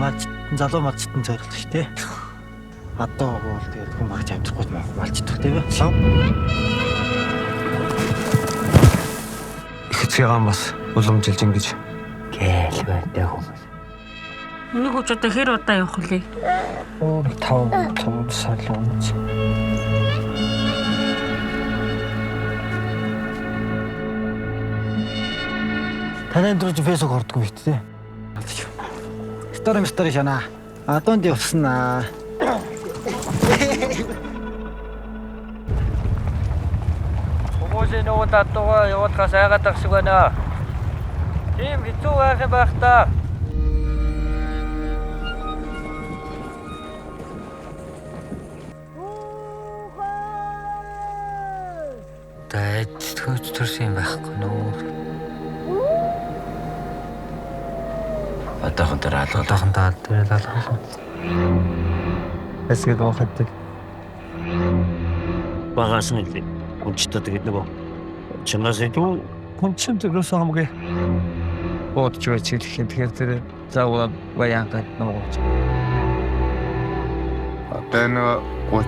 Малч залуу малчтан зориулдаг шүү дээ. Одоо бол тэгээд хүн багч амьдрахгүй малчдах тийм ээ. Их эцгийн бас уламжилж ингэж Гээл байдаг хүмүүс. Нэг үуч одоо хэр удаа явах вүлээ? Өөр 5 5 салуунч. Таны өдрөж фэйсбુક ордгүй шүү дээ. Стори мстори шана. Адуунд явсан аа. Хүмүүсийн нөгөө татваа явуулахаас айгаад ах шиг байна. Тийм хэцүү байх юм байх та. Дайд хөөж төрсөн юм байхгүй нөө. Одоохон дээр алга. Одоохон даа дээр л алга. эсгээд уухад. Багаас нь л хүнчтэй тэгээд нөгөө чамнаас илүү Хүн чинь зөвөөс хамгийн бодж байж хэлэх юм. Тэгэхээр тэр заавал баян гад нуугч. Одоо нөгөө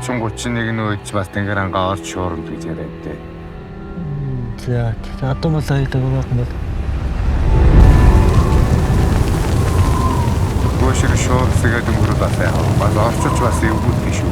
30 31 нөөж бас тэнгэр ангаа орж шуурна гэж яриад дээ. За одоо мал аядаг байх юм бол. Гөөшөр шуурсгээд өнгөрөд бас яах вэ? Бас орчилж бас эвгүйдэх шүү.